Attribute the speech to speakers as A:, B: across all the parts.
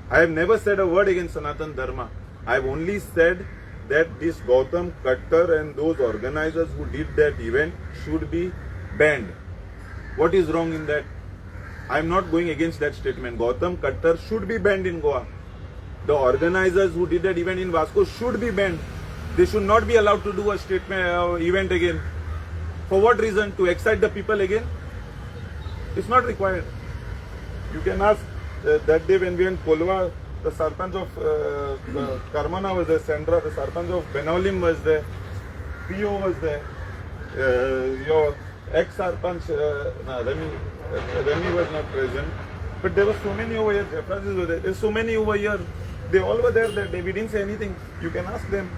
A: I have never said a word against Sanatan Dharma. I have only said that this Gautam Kattar and those organizers who did that event should be banned. What is wrong in that? I am not going against that statement. Gautam Kattar should be banned in Goa. The organizers who did that event in Vasco should be banned. They should not be allowed to do a statement event again. For what reason? To excite the people again? It's not required. You can ask that day when we went Kolwa, the Sarpanch of the Karmana was there, Sandra, the Sarpanch of Benaulim was there, PO was there, your ex-Sarpanch, no, Remy, Remy was not present. But there were so many over here, Jeff Francis were there. There's so many over here. They all were there that day. We didn't say anything. You can ask them.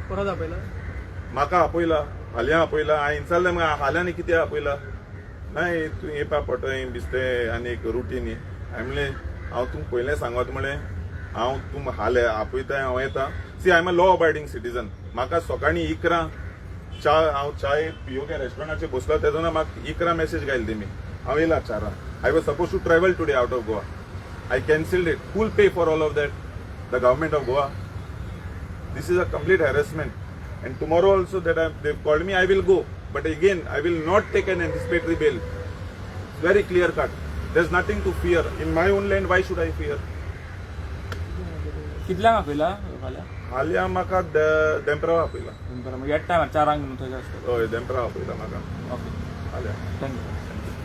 B: परत आपयला?
A: म्हाका आपयला, फाल्यां आपयला. हांवें विचारलें, मग फाल्यां न्ही, कित्याक आपयला? नाही, तूं येवपा पडटलें बिस्तें आनी एक रुटीन. हांवें म्हणलें, हांव तुमकां पयलें सांगत म्हणलें, हांव तुम हाले आपयता, हांव येता. See, I am a law abiding citizen. म्हाका सकाळीं 11 च्या हांव चाय पियोके रेस्टॉरंटाचेर बसलो तेन्ना म्हाका 11 मॅसेज घायले तेमी. हांव येयला 4. I was suppose to travel today out of Goa. I cancelled it. Who'll pay for all of that? The government of Goa? This is a complete harassment. And tomorrow also that they've called me, I will go. But again, I will not take an anticipatory bail. It's very clear cut. There's nothing to fear. In my own land, why should I fear?
C: कितल्यांक आपयला फाल्यां?
A: फाल्यां म्हाका देंपराव आपयला.
C: बरं, मागीर येता टायमार 4 न्हू थंय आसतलो.
A: हय, देंपराव आपयला म्हाका
C: ओके.
A: फाल्यां.
C: Thank you.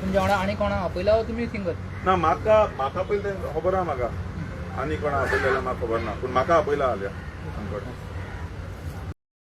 B: तुमच्या वांगडा आनी कोणाक आपयला वो तुमी सिंगल?
A: ना, म्हाका म्हाका पयलें तें खबर आहा. म्हाका आनी कोणा आपयलें जाल्यार म्हाका खबर ना, पूण म्हाका आपयला फाल्यां.